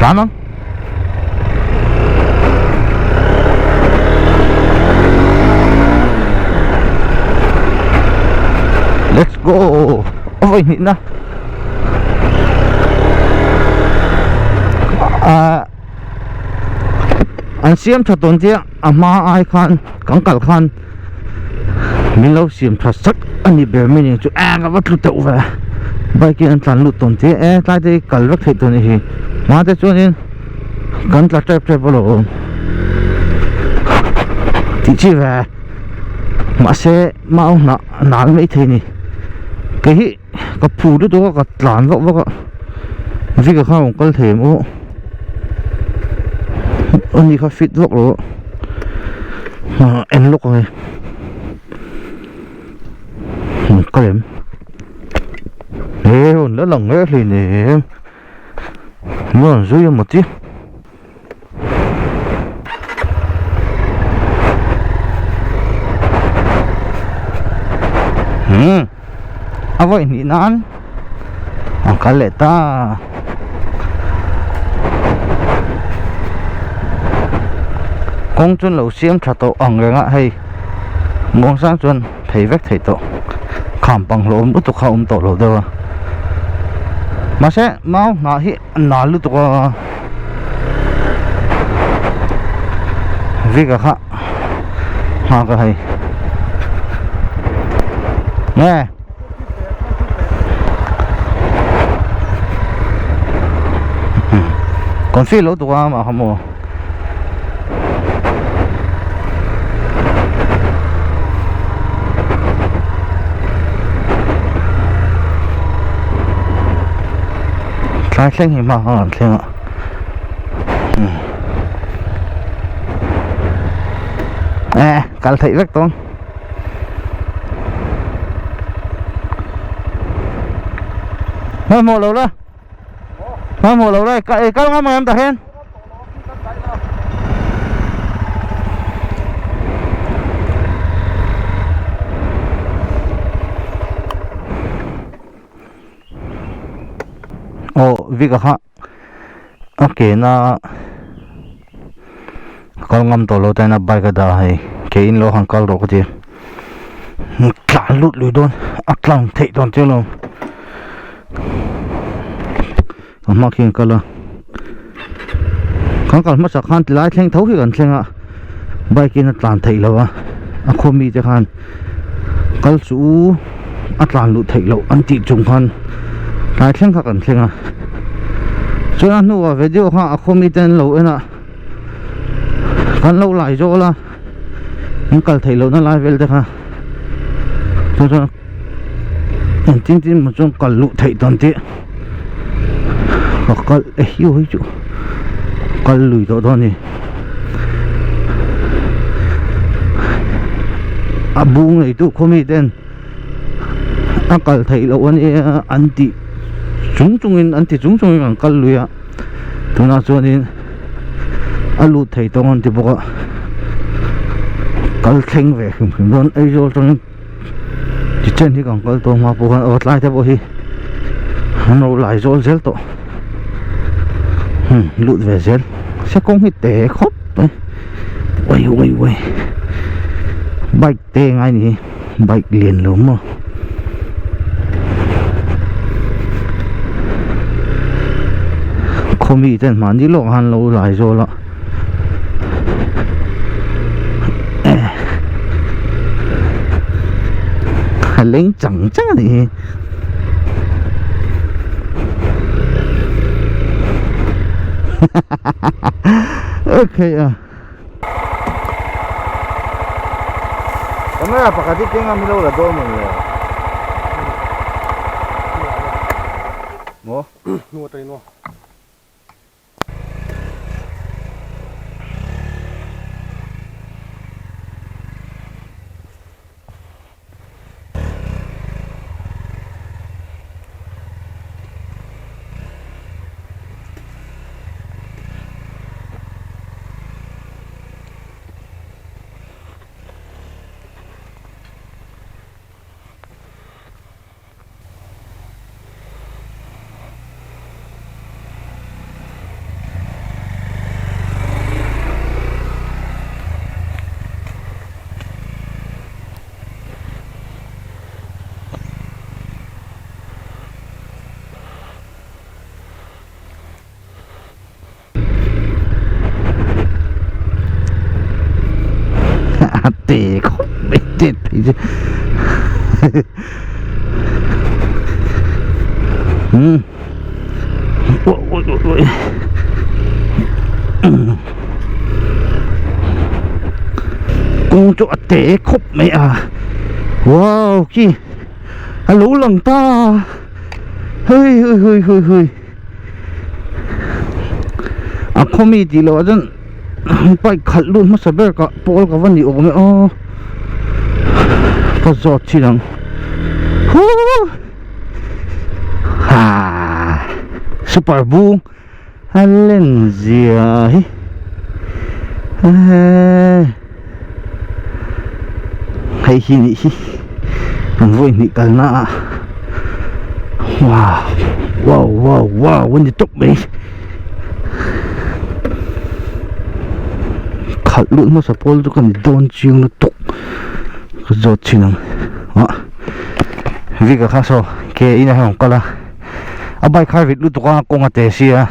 Tlan ang. Let's go. Oi ni na. Ah an siam tha tawn chiah a hma ai khan kan kal khan min lo siam tha sak a ni ber mai ni chu eng a va tlu teuh ve bike in an tlan lut tawn chiah e tlai te hi kal vek theih tur a ni hi hma te chuanin kan tla tep tep alawm tih chi ve mahse mau hnah nal mai thei a ni kei hi ka phu lutuk a ka tlan vak vak a vika kha a rawn kal thei em aw ani kha fit vak lo a en lawk ang e kal em he rawn la lang reng hleinem an rawn zui emaw ti. Hmm a vawi hnih nan a kal leh ta kawng chuan lo siam tha tawh ang reng a hei muang sang chuan thei vek thei tawh kham pang hlawm lutuk kha a awm tawh lo deuh a mahse mau hnah hi a nal lutuk a vika kha nghak a hei nge confi lo tuk a mah kha maw Tlai thleng hi hma khan an thleng a eh kal theih vek tawng hmanhmawh lo la hmanhmawh lo la kal ngam ang em tah hian. Aw vika kha a ke na kal ngam tawh lo tain a bike a dah hei ke in lo han kal rawh ka ti tlan lut lui dawn a tlang theih dawn chiang lo a hma khian kal a kan kal hmasa khan tilai thleng tho hi kan thleng a bike in a tlan theih loh a a khaw mi te khan kal chu a tlan luh theih loh an tih chung khan tlai thleng kha kan thleng a chuan a hnuah video kha a khaw mi te an lo en a kan lo lai zawl a an kal theih lohna lai vel te kha chu chuan engtin tin maw chuan kal luh theih dawn tih ka kal e hiu hi chu kal lui tawh dawn a ni a bung nei tu khaw mi ten a kal theih loh a nia an tih chung chungin an ti chung chungin an kal lui a tunah chuanin a lut thei tawng an ti bawk a kal thleng ve hrim hrim dawn Aizawl atangin tichen hi kan kal tawh hma pawh khan aw tlai te pawh hi an lo lai zawl zel tawh hmm lut ve zel se kawng hi te khawp mai ui ui ui bike te ngai ni hi bike lian lo maw khaw mi ten mahni lawk ah an lo lai zawl a a leng chang chang a nih hi okay a Camera pakhat hi keng a mi lo la dawn maw le maw Hnu atangin aw. te khawp mai tet phei chu umm ui ui ui kawng chu a te khawp mai a wow khi a lo lang ta hei hui hui hui hui a khaw mi tih loh ah chuan bike khalh lut hmasa ber ka pawl ka va ni awm e aw ka zawt chin ang huuu haa super bung a len zia hi eee hei hi nih hi kan vawi hnih kalna ah wow wow wow wow a ni tawp mai khalh lut hmasa pawl chu ka ni dawn chiang lutuk ka zawt thin ang ah vika kha saw ke in a rawn kal a a bike kha a rit lutuk a kawng a te sia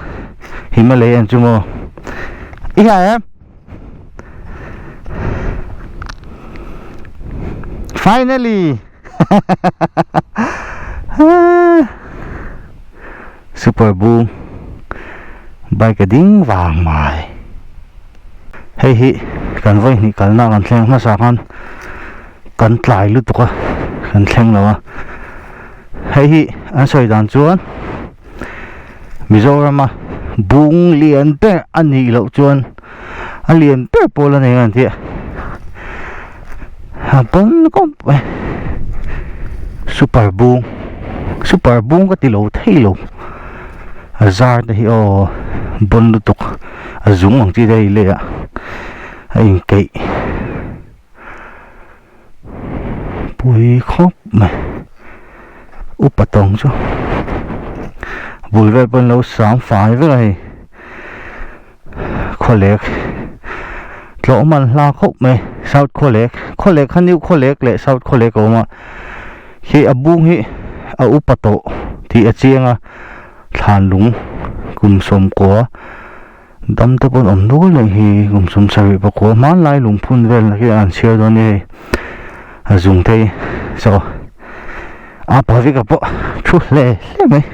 Himalaya an chu maw i hria em finally super boom bike a ding vang mai hei hi kan vawi hnih kalna kan thleng hmasa khan kan tlai lutuk a kan thleng lo a hei hi an sawi dan chuan Mizorama bung lian ber a nih loh chuan a lian ber pawl a nei ang tih a pawn kawp mai super bung super bung ka ti lo thei lo a zar te hi aw bawn lutuk a zung ang chi te hei lei ah a inkeih. Pui khawp mai upa tawng chu bul vel pawh an lo sang fai vek a hei khawlek tlawh man hla khawp mai south khawlek khawlek kha new khawlek leh south khawlek a awm a khi a bung hi a upa tawh tih a chiang a thlan lung kum sawmkua. Dam te pawn awm nual mai hi kum sum sarih pakua hmanlai lungphun vel na khi an chhiar dawn nia hei a zung thei saw a pavik ah pawh thu hle hle mai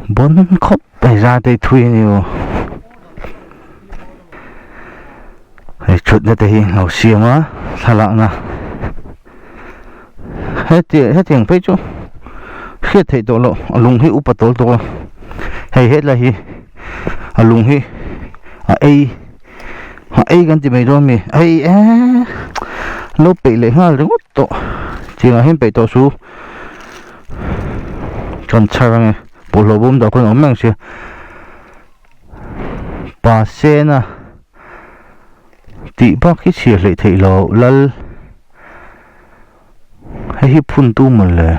bawn khawp mai zar te hi thui a ni aw hei thutna te hi lo siam a thlalakna heti hetiang phei chu hriat theih tawh loh a lung hi upa tawl tawh a hei hetlai hi a lung hi a ei a ei kan ti mai dawn a mi hei eee lo peih leh nghal ringawt tawh tiangah hian peih tawh su kan chhar ange bawlhhlawh bawm dah khawn a awm reng sia pa sena. Tih bak hi chhiar hleih theih loh lal hei hi phun tu maw le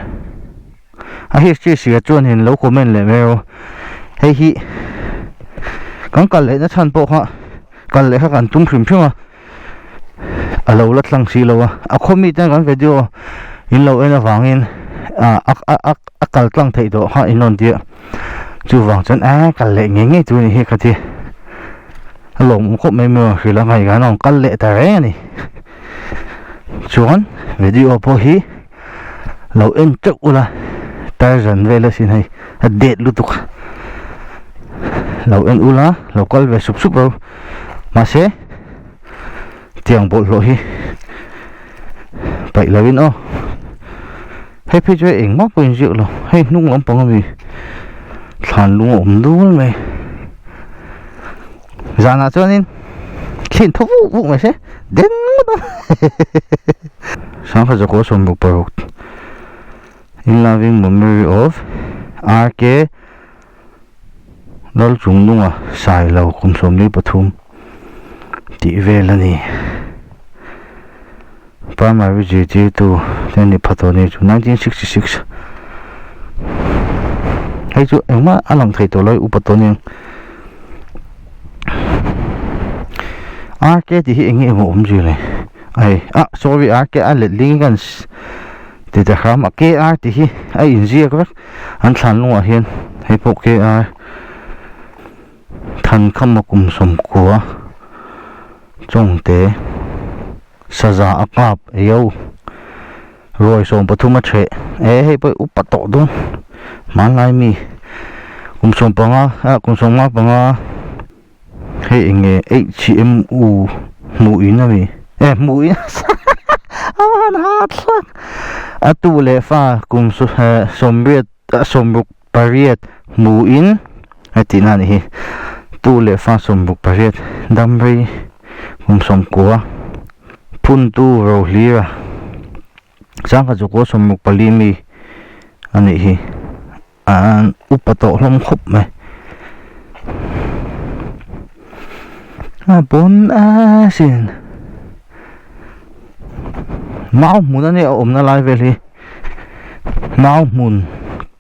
a history hria chuan in lo comment leh mai rawh hei hi kan kal leh na chhan pawh kha kal leh kha kan tum hrim hrim a a lo la tlang si lo a a khaw mi ten kan video in lo en avangin ah a a a kal tlang theih tawh kha in rawn tia chuvang chuan a kal leh ngei ngei tur a ni hi ka ti. A lawmawm khawp mai mai a hrilh a ngaihngah a kal leh ta reng a ni chuan video pawh hi lo en teuh ula tarzan vel asin hei a det lutuk lo en ula lo kal ve sup sup ro mahse tiang bawlhhlawh hi paih lovin aw hei phei chu engmah pawh inziak lo hei hnung lampang ami thlan lung a awm dul mai. Zanah chuanin thlen thaw vuk vuk mai se den ngawt a Sangha zakua sawmruk paruk In loving memory of RK Lalchungnunga Sailo kum 43 tih vel a ni. Primary zirtirtu te ni pha tawh ni chu 1966 hei chu engmah a lang thei tawh lo upa tawh aniang RK tih hi eng nge emaw awmzia le ai ah sorry RK a letling hian ti ta hram a KR tih hi a inziak vek an thlan lungah hian hei pawh KR Thankhama kum 90. Chawngte saza a kap eo ruai 13 a theh e hei pawh upa tawh dawn hmanlai mi kum 15 ah kum 15 hei eng nge H M U hmuh in a mi e hmuh in a han hat hlak a tu leh fa kum 88 hmuh in a tih na a nih hi tu leh fa 68 dam rei kum 90 phun tu ro hlir a changkhat chu kaw 64 mi a nih hi an upa tawh hlawm khawp mai a pawn a sin mau hmun a nia a awmna lai vel hi. Mau hmun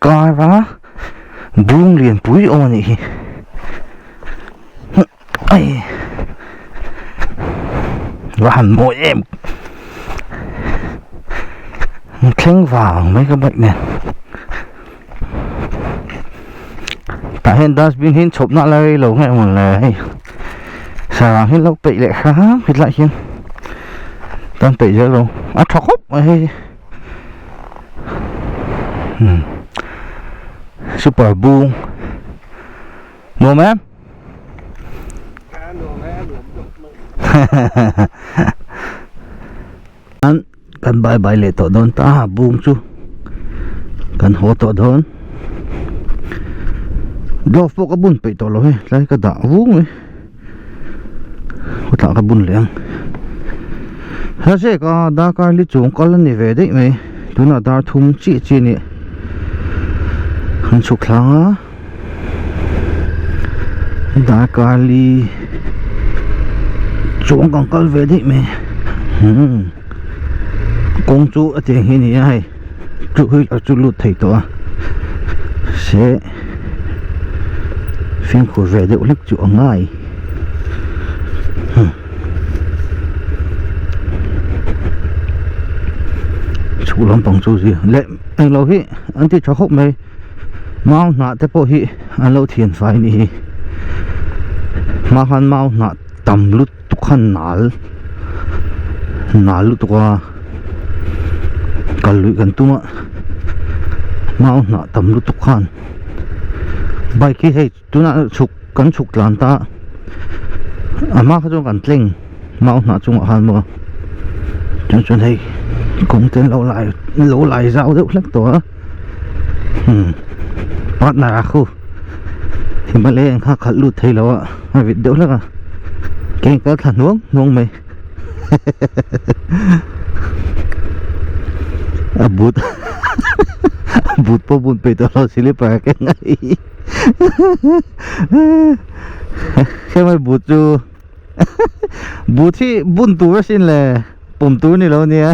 kara bung lian pui awm a nih hi ai va han mawi em thleng vang mai ka bike nen tah hian dustbin hi chhawp na la rei lo nge mawn le hei sarang hi lo peih leh hram hetlai hian tan peih zel lo a tha khawp mai hei. Super bung nuam em an kan bye bye leh tawh dawn ta bung chu kan haw tawh dawn glove pawh ka bun peih tawh lo hei tlai ka dah vung mai. Khawtah ka bun leh ang Hla zek a darkar li chung kal a ni ve daih mai tunah dar thum chiah chiah a ni an chhuk thlang a darkar li chuang kan kal ve daih mai umm kawng chu a tiang hi a ni a hei two wheeler chu lut thei tawh a se fimkhur ve deuh hlek chu a ngai chhuk lampang chu zia leh englo hi an ti tha khawp mai mau hnah te pawh hi an lo thian fai a nih hi hma khan mau hnah tam lutuk khan nal nal lutuk a kal luih kan tum a mau hnah tam lutuk khan bike hi hei tunah chhuk kan chhuk tlan ta a hma kha chuan kan tleng mau hnah chungah khan maw chuan chuan hei kawng te an lo lai lo lai zau deuh hlek tawh a umm partner a khu Himalayan kha khalh lut thei lo a a vit deuh hlek a keng kal thla hnuang hnuang mai a but a but pawh bun peih tawh lo slipper a keng a hi heng but chu but hi bun tur asin le pawm tur ni lo nia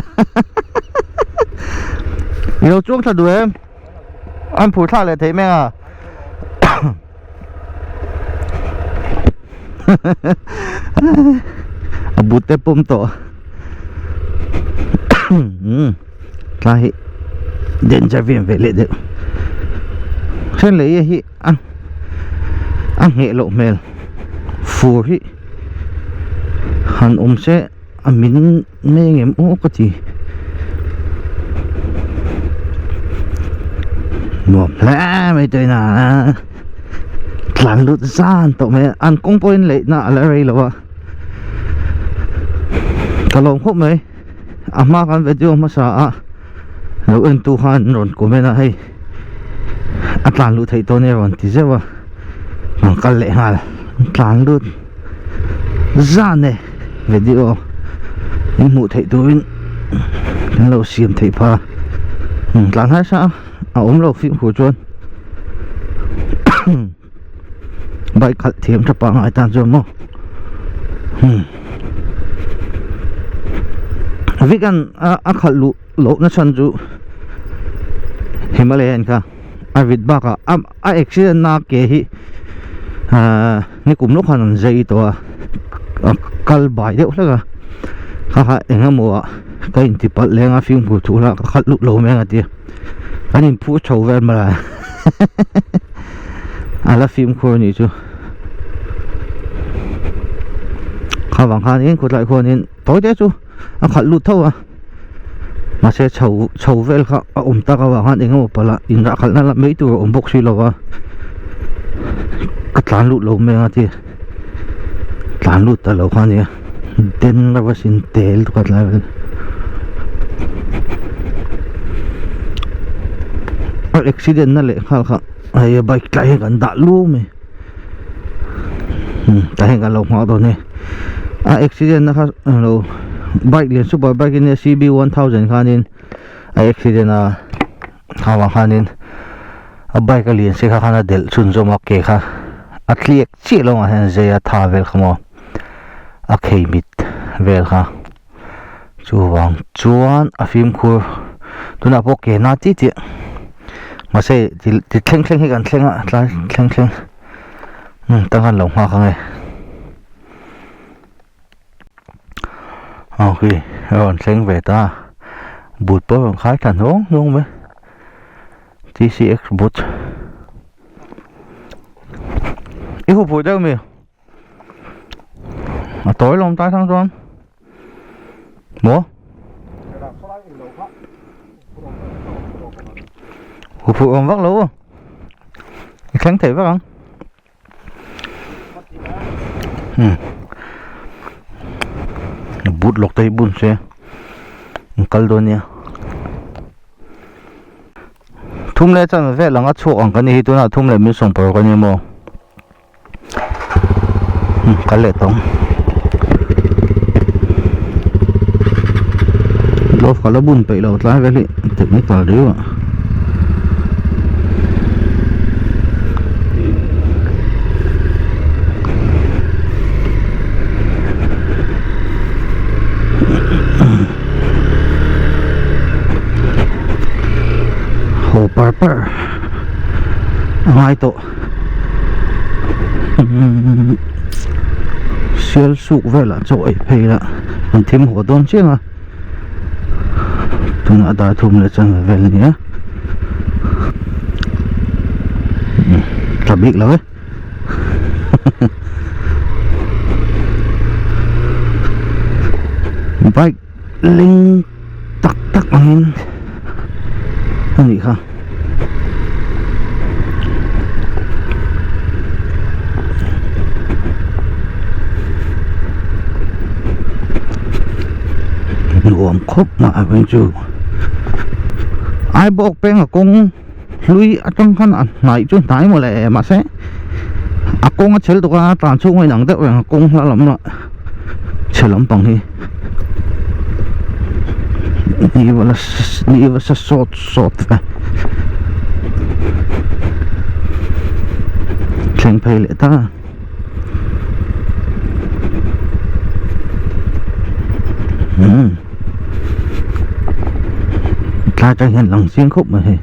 i lo chuang thla duh em an phur thlak leh theih mek a a but te pawm tawh tlai hi danger vem ve leh deuh then leh hi a a ngheh loh hmel fur hi han awm se a min mai ang em aw ka ti nuam hle mai te ina tlan lut zan tawh mai a an kawng pawhin leih na a la rei lo a ka lawm khawp mai a hma kan video hmasa a lo en tu khan an rawn comment a hei a tlan luh theih tawh nia rawn ti zeuh a rawn kal leh nghal tlan lut zan e video in hmuh theih turin kan lo siam theih pha tlan harsa a a awm lo fimkhur chuan bike khalh thiam tha pangngai tan chuan maw vikan a khalh luh loh na chhan chu Himalayan kha a vit bakah a a accident na ke hi ahh nikum lawk khan an zai tawh a a kal bai deuh hlek a kha kha eng emaw ah ka inti palh leng a fimkhur thu lah ka khalh luh lo mai ang a ti a kan inphuh chho vel mai a a la fimkhur a nih chu. Kha vang khanin khawtlai khuanin tawi te chu a khalh lut tho a mahse chho chho vel kha a awm tak avang khan eng emaw palh a inrah khalh na lam mai tur a awm bawk si lo va ka tlan lut lo mai ang a ti tlan lut ta lo kha a nia den reuh a sin tel tuk a tlai vel a accident na leh nghal kha hei bike tlai hi kan dah luau mai. Tah hian kan lo nghak dawn e a accident na kha lo bike lian super bike in C B 1000 khanin a accident a khawah khanin a bike a lian si kha khan a delh chhunzawm a ke kha a tliak chiah lo ah hian zai a tha vel kha maw a khei mit vel kha chuvang chuan a fimkhur tunah pawh ke na tih tih mahse ti thleng thleng hi kan thleng a tlai thleng thleng umm tang khan lo nghak ang e aw khi a rawn thleng ve ta but pawh a rawn khai thla hnawng hnawng mai T C X but i hu pui deuh mi. A tawi lawm tai thang chuan maw huphurh awm vak lo i thleng thei vek ang umm but lawk te hi bun se an kal dawn nia thum leh chuan vel anga chhuak ang ka ni hi tunah thum leh min sawm paruk a ni maw. Kal leh tawng glove ka la bun peih lo tlai vel hi technical riau a haw par par a ngai tawh. Sial suk velah chaw ei phei la an thim haw dawn chiang a tunah dar thum leh chanve vel a ni a tla bik lo e bike leng tak tak angin a nih kha. Nuam khawp mah a veng chu Aibawk peng a kawng hlui atang khan a hnaih chu hnai maw le mahse a kawng a chhel tuk a tlan chhung a inang deuh reng a kawng hla lam lah chhe lampang hi ni va la ni va sa sawt sawt ve thleng phei leh ta umm tlai atang hian lang chiang khawp mai hei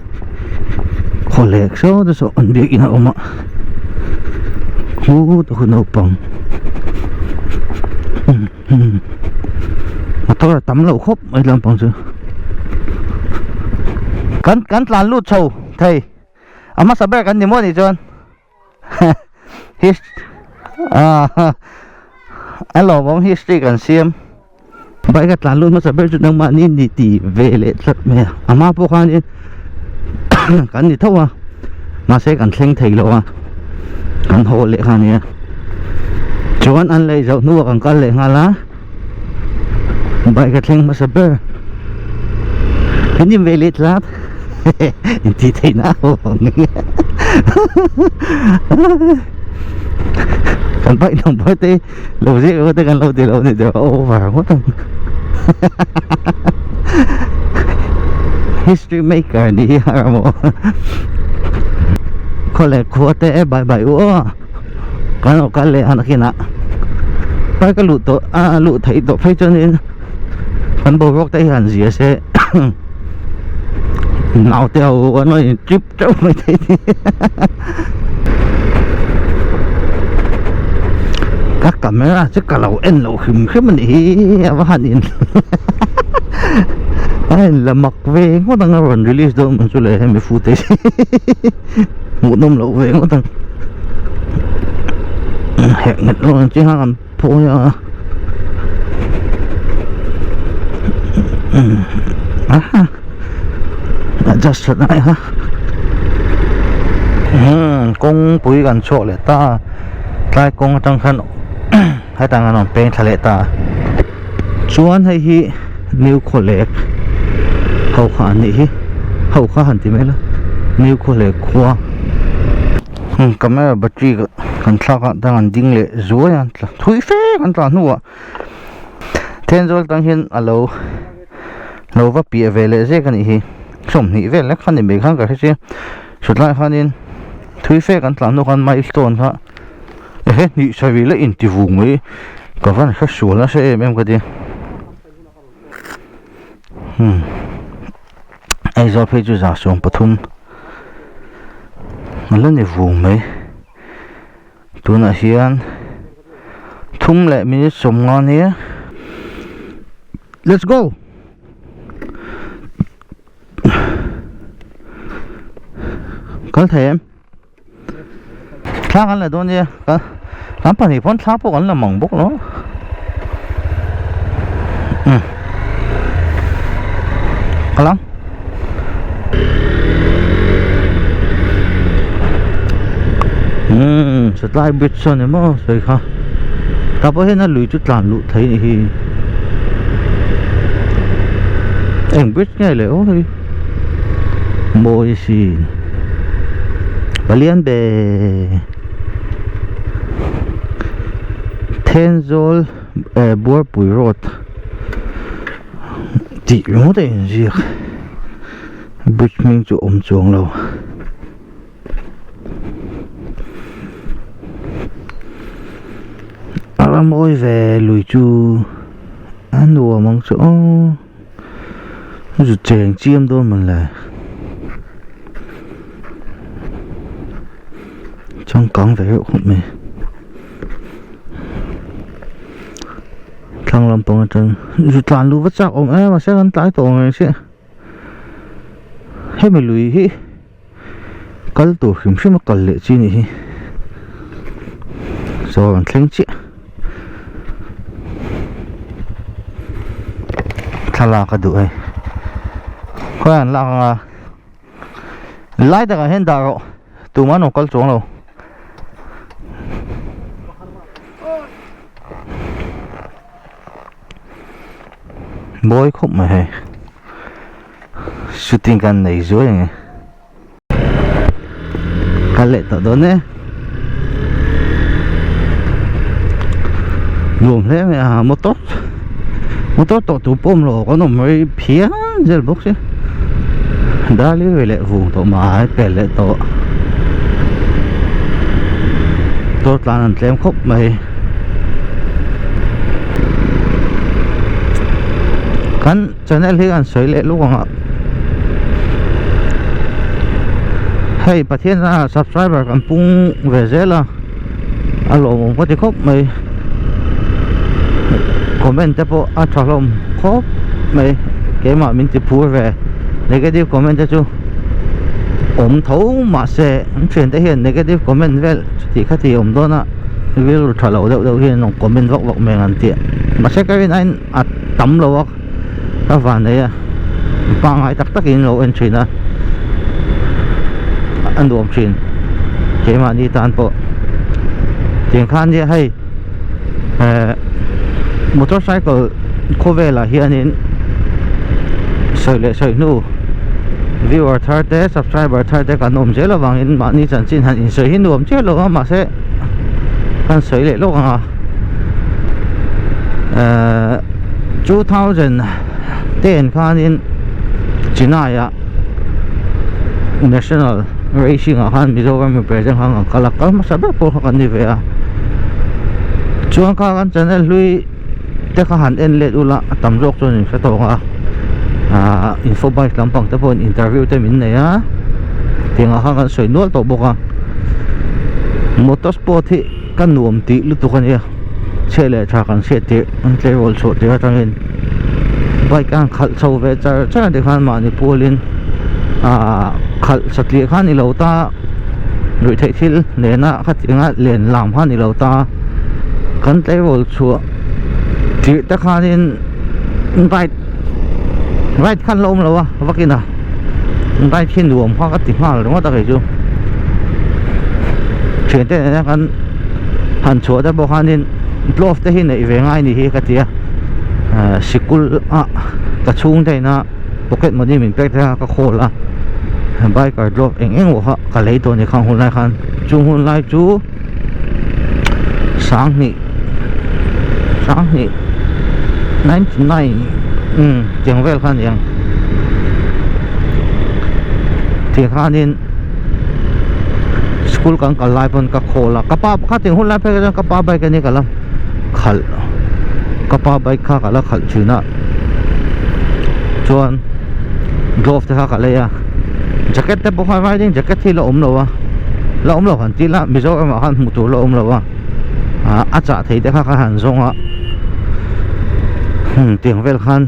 khawlek saw te saw an biakin a awm a. Khu te khu naupang motor a tam loh khawp mai lampang chu kan kan tlan lut chho thei a hmasa ber kan ni maw ni chuan his ah a lawmawm history kan siam bike a tlan lut hmasa ber chu nangmahni ni ti ve leh tlat mai a a hma pawh khanin kan ni tho a mahse kan thleng thei lo a kan haw leh kha ania chuan an lei zoh hnuah kan kal leh nghal a bike a thleng hmasa ber kan in ve leh tlat intih theih na a awm kan bike number te Lo zir emaw te kan lo ti lo ni deuh a over ngawt ang history maker ni hi har maw khawle khua te e bai bai u aw kan lo kal leh a nakinah pai ka luh tawh a luh theih tawh phei chuanin kan boruak te hi han zia se naute ho kan lo in trip teuh mai thei ni ka camera chu ka lo en loh hrim hrim a nih hi a va han in a in la mak ve ngawt ang a rawn release dawn ang chu le hemi footage hmuhnawm loh ve ngawt ang heh nghet lo ang chi kha kan phawi a. Aha adjust that ngai ha umm kawngpui kan chhuak leh ta a tlai kawng atang khan hetah an rawn peng thla leh ta a chuan hei hi new khawlek ho kha an nih hi ho kha han ti mai ila new khawlek khua camera battery kan thlak a dang an ding leh zuai a thui fe kan tlan hnuah. Thenzawl tang hian a lo lo va piah ve leh zek a nih hi 20 vel lek kha ni mai khan ka hre chiang chhutlai khanin thui fe kan tlan hnu khan milestone kha ehe hnih sarih la inti vung mai ka van hre sual nasa em em ka ti hmm Aizawl phei chu 13 a la ni vung mai. Tunah hian thum leh minute 50 ania let's go kal thei em thla kan la dawn nia ka kan pahnih pawn thla pawh kan la mang bawk lo um kal ang. Umm satlai bridge sawn emaw sawi kha tah pawh hian a lui chu tlan luh theih a nih hi eng bridge nge le aw hei mawi sin palian be Thenzawl eh Buarpui road. Tih ringawt a inziak bridge hming chu awm chuang lo a ramawi ve lui chu a nuam ang chu aw zu cheng chiam dawn mawn le changkang ve reuh khawp mai. Thlang lampang atang zu tlan luh va chak awm em mahse kan tlai tawh ang reng chiah hemi lui hi kal tur hrim hrim a kal leh chi a nih hi saw an thleng chiah thlalak a duh hei khawiah an lak anga lai takah hian dah rawh tumah an rawn kal chuang lo. Mawi khawp mai hei shooting kan nei zuai ang e kal leh tawh dawn e nuam hle mai a motor motor tawh tur pawh awm lo kan awm rei phian zel bawk si dali ve leh vung tawh mai pel leh tawh motor tlan an tlem khawp mai kan channel hi an sawi leh luak ang a hei Pathian zan ah subscriber kan pung ve zel a a lawmawm ka ti khawp mai comment te pawh a tha hlawm khawp mai keimah min ti phur ve negative comment te chu awm tho mahse an thiante hian negative comment vel chuti khati awm dawn a rilru tha lo deuh deuh hian an comment vak vak mai ang an tih mahse ka rin aiin a tam lo a ka van nei a pangngai tak tak in lo en thin a a nuam thin keimahni tan pawh tiang khan nia hei eh motorcycle khawvelah hianin sawi leh sawi hnu viewer thar te subscriber thar te kan awm zel avangin mahni chanchin han insawi hi nuam chiah lo a mahse kan sawi leh lawk ang a. Eh 2010 khanin Chennai ah National Racing ah khan Mizoram represent khan kan kal a kal hmasa ber pawh kha kan ni ve a chuan kha kan channel hlui te kha han en let ula a tam zawk chuan in hre tawk a ah info bike lampang te pawhin interview te min nei a tiangah khan kan sawi nual tawh bawk a motorsport hi Ka nuam tih lutuk a nia chhiah leh tha kan hriat tirh an tleirawl chhuah tirh atangin bike a han khalh chho ve char char a tikhan mahni pualin ahh khalh satliah kha a ni lo ta ruihtheih thil nena khatianga len lam kha a ni lo ta kan tleirawl chhuah tirh te khanin bike. Ride khan la awm lo a vakin a ride hi nuam kha ka ti nghal ringawt a kei chu thian te nena kan han chhuah te pawh khanin glove te hi neih ve ngai ni hi ka ti a ah sikul ah ka chhung te ina pocket money min pek te kha ka khawl a biker glove eng eng pawh kha ka lei tawh a ni khang hun lai khan chung hun lai chu. Sanghnih sanghnih 99 umm tiang vel kha a ni ang ti khanin school kan kal lai pawn ka khawl a ka pa khatin hun lai phei kha chuan ka pa bike a nia ka la khalh ka pa bike kha ka la khalh thin a chuan glove te kha ka lei a jacket te pawh kha riding jacket hi la awm lo a. La awm lo han ti ila Mizoram ah khan hmuh tur la awm lo a ah a chah thei te kha ka han zawng a hmm tiang vel khan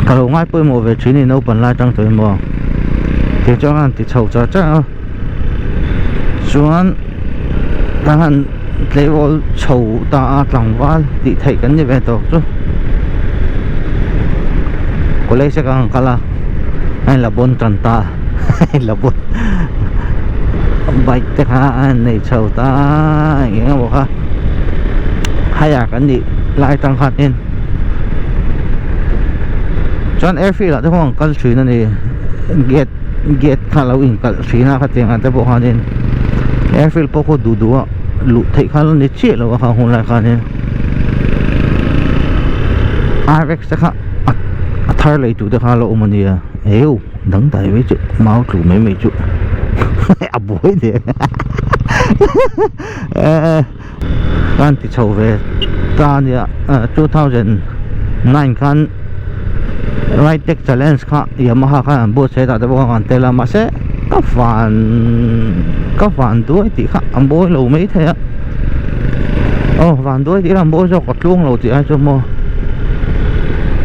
ka lo ngai pawimawh ve thin a ni naupang lai atang tawh emaw tiang chuan ka han ti chho char char a chuan ka han tleirawl chho ta a tlangval tih theih kan ni ve tawk chu college te ka han kal a a in la bawn tan ta. La bawn bike te kha a nei chho ta eng emaw kha hire kan nih lai atang khanin chuan airfield ah te pawh an kal thin a ni gate gate kha lo inkalh thin a khatiang ang te pawh khanin airfield pawh khaw duh duh a luh theih kha la ni chiah lo a kha hun lai khanin rx te kha a thar lei tur te kha a la awm a nia. Eu dangdai mai chu mau tlu mai mai chu a buai hle kan ti chho ve ta ania 2009 khan Ridetech challenge kha Yamaha khan an buatsaih tah te pawh khan an tel a mahse ka van ka van duai tih kha an buai lo mai thei a aw van duai tih kha an buai zawk a tluang lo tih ai chuan maw.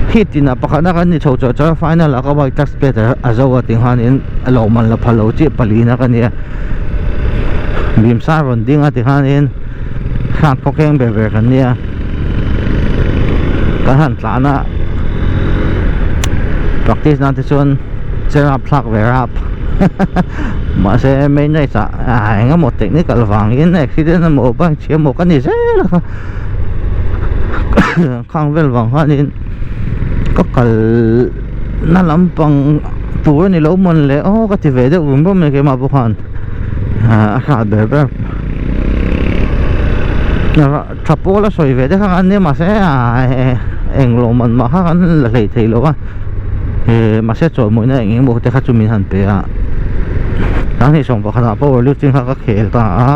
Heat inah pakhatna kan ni chho chawrh chawrh a final ah ka bike tax plate a zo a ti khanin a lo man la phal lo chiah palina ka nia bimsa rawn ding a ti khanin hrat khaw keng ber ber kan nia kan han tlan a practice nan te chuan che rap thlak ve rap mahse main race ah eng emaw technical vangin accident emaw bike chhia emaw ka ni zel a kha. Khang vel vang khanin ka kal na lampang tur a ni lo mawn le aw ka ti ve deuh rum rum mai keimah pawh khan a hrat ber ber tha pawl a sawi ve te kha an nia mahse eng lo man mah kha kan la hlei thei lo a mahse chawhmawina eng eng emaw te kha chu min han pe a sanghnih sawm pakhatah power lifting kha ka khel ta a.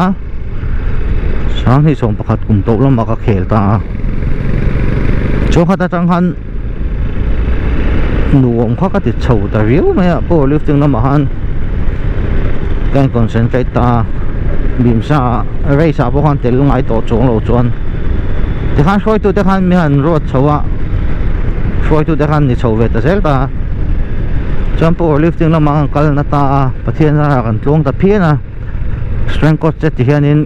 Sanghnih 11 kum tawh lamah ka khel ta a chawkhat atang khan nuam kha ka ti chho ta riau mai a power lifting lamah khan ka in concentrate ta a bimsa race ah pawh khan tel ngai tawh chuang lo chuan tikhan hruaitu te khan mi han ruat chho a hruaitu te khan ni chho ve ta zel ta a chuan power lifting lamah khan kal na ta a Pathian zarah kan tluang ta phian a. Strength coach te ti hianin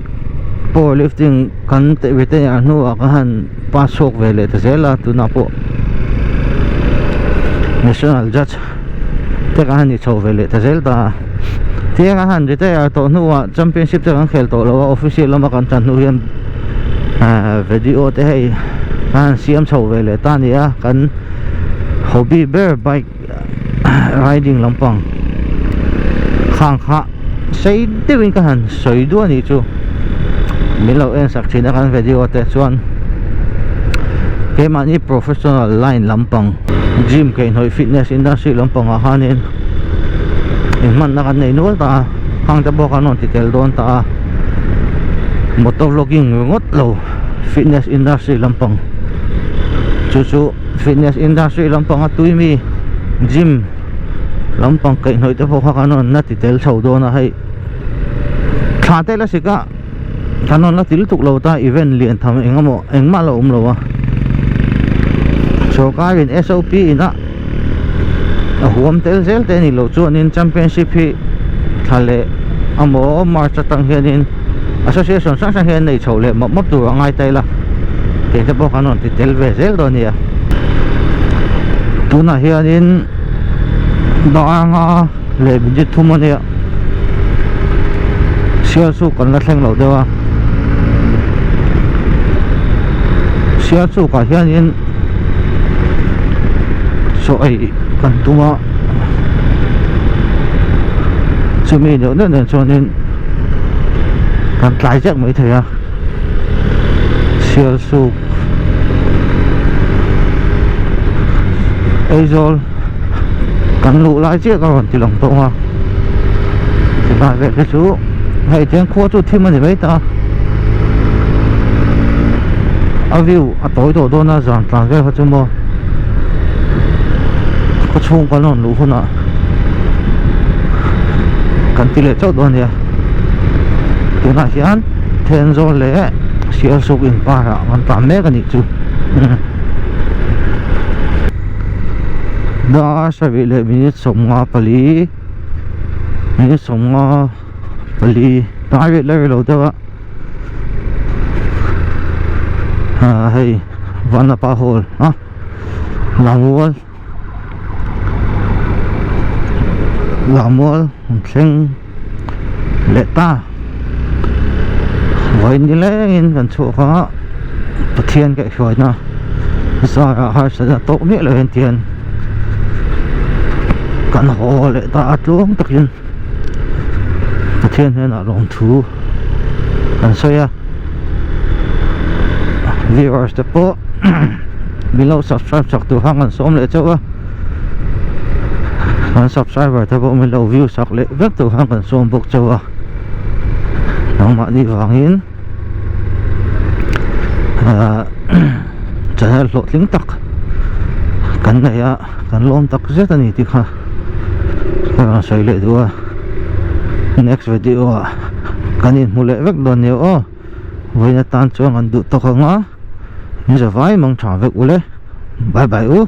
power lifting kan teh ve te a hnuah ka han pass chhuak ve leh ta zel a tunah pawh national judge te kan han ni chho ve leh ta zel ta a tiang a han retire tawh hnuah championship te kan khel tawh lo a official lama kan tan hnu hian ah video te hei kan han siam chho ve leh ta a ni a kan hobby ber bike riding lampang khang kha sei deuhin ka han sawi duah anih chu min lo en sak thin a kan video te chuan keimahni professional line lampang gym kaihhnawih fitness industry lampang ah khanin inhmanna kan nei nual ta a khang te pawh khan rawn ti tel dawn ta a motor vlogging ringawt lo fitness industry lampang chu chu. Fitness industry lampanga tui mi gym lampang kaihhnawih te pawh kha kan rawn la ti tel chho dawn a hei thla te la sik a kan rawn la til tuk lo ta event lian tham eng emaw engmah la awm lo a sorkarin S_O_P in a a huam tel zel te a nih loh chuanin championship hi thla leh amaw march atang hianin association hrang hrang hian nei chho leh mawp mawp tur a ngai ta ila tih te pawh kan rawn ti tel ve zel dawn a nia. Tunah hianin Danga leh minute thum a nia Sialsuk kan la thleng loh deuh a Sialsukah hianin chaw ei kan tum a chumi deuh deuh nen chuanin kan tlai zek mai thei a Sialsuk Aizawl kan luh lai chiah ka rawn ti lang tawh a tilai vel te chu hei tiang khua chu thim a ni mai ta a view a tawi tawh dawn a zan tlan vel kha chu maw khaw chhung kan rawn luh hunah kan ti leh chauh dawn a nia tunah hian Thenzawl leh Sialsuk inkarah kan tlan mek a nih chu. Dar sarih leh minute 54 minute 54 tlai rih la rilo deuh a ah hei Vanapa hall a Lammual Lammual an thleng leh ta vawiin nilengin kan chhuak a Pathian kaihhruaina zarah harsatna tawk miah lo hian tihian kan haw leh ta a tluang takin Pathian hnenah lawmthu kan sawi a viewers te pawh min lo subscribe chak tur khan kan sawm leh chauh a. Kan subscriber te pawh min lo view sak leh vek tur khan kan sawm bawk chauh a nangmahni vangin ahh channel hlawhtling tak kan nei a kan lawm tak zet a ni tih kha ka rawn sawi leh duh a next video ah kan inhmu leh vek dawn nia aw vawiin atan chuan kan duh tawk ang a in zavai mang tha vek ule bye bye u.